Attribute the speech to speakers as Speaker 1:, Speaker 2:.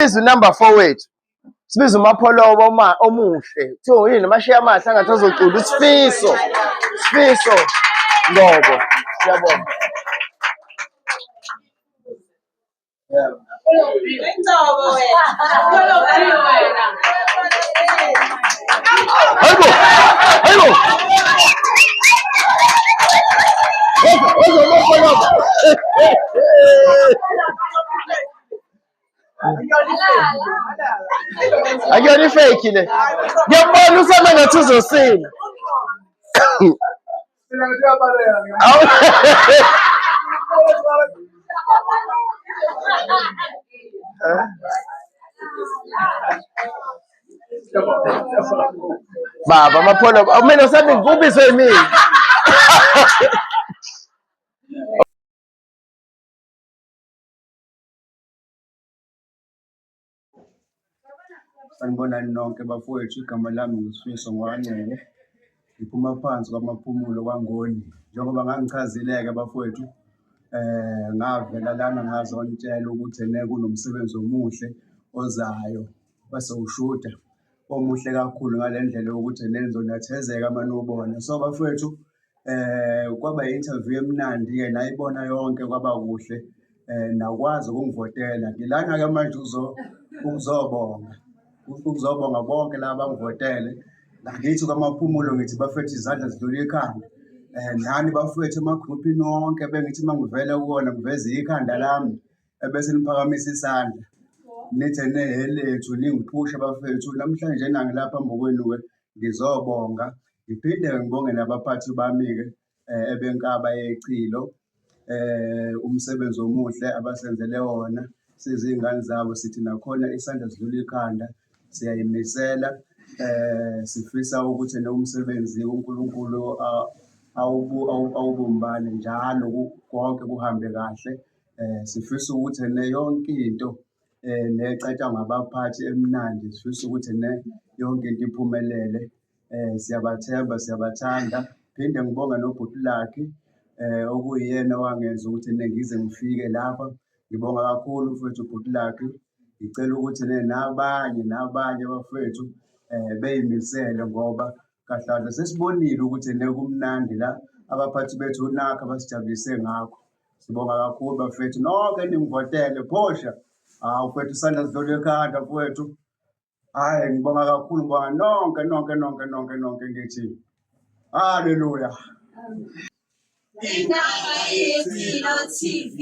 Speaker 1: Sibiza unumber 4 wethu. Sibiza uMapholoba uma omuhle. Kuthiwa yini amashiya amahle angathi azocula uSifiso. Sifiso Ngobo. Siyabonga. Hayibo! Hayibo! Woza uMapholoba. Akuyona ifake le. Ngiyambona usame ngathi uzosina. Awu. Baba amapholo mina usami ubizwe yimina.
Speaker 2: Sanibonani nonke bafowethu, igama lami nguSifiso ngwaNcele, ngiphuma phansi kwaMaphumulo kwaNgoni. Njengoba ngangichazile-ke bafowethu, ngavela lana ngazonitshela ukuthi ene kunomsebenzi omuhle ozayo bese ushuda, omuhle kakhulu ngale ndlela yokuthi ene nizonathezeka uma niwubona. So bafowethu, Kwaba i-interview emnandi-ke nayibona yonke kwaba kuhle nakwazi ukungivotela. Ngilana-ke manje ukuzobonga, ukuzobonga bonke laba abangivotele. Ngakithi kwaMaphumulo ngithi bafethu izandla zidlula ikhanda. Nani bafethu emagruphini wonke bengithi uma ngivela kuwona ngiveze ikhanda lami ebese niphakamisa isandla nithi ene elethu ningiphushe bafethu. Namhlanje nangilapha phambi kwenu-ke ngizobonga ngiphinde ngibonge nabaphathi bami-ke ebenkaba yechilo umsebenzi omuhle abasenzele wona sizingane zabo sithi nakhona isandla sidlula ikhanda siyayimisela sifisa ukuthi nomsebenzi uNkulunkulu awubumbane njalo konke kuhambe kahle. Sifisa ukuthi ene yonke into necatshangwa abaphathi emnandi sifisa ukuthi ne yonke into iphumelele. Siyabathemba, siyabathanda. Phinde ngibonge nobhuti Lucky okuyiyena owangenza ukuthi ne ngize ngifike lapha. Ngibonga kakhulu mfowethu ubhuti Lucky. Ngicela ukuthi ne nabanye nabanye abafowethu beyimisele ngoba kahle kahle sesibonile ukuthi ne kumnandi la abaphathi bethu nakho abasijabulise ngakho. Sibonga kakhulu bafethu nonke ningivotele phosha. Hawu mfethu isandla sidlula ekhanda mfowethu. Hayi ngibonga kakhulu ngibonga nonke nonke nonke nonke nonke ngithi haleluya.
Speaker 3: Indaba Yesilo TV.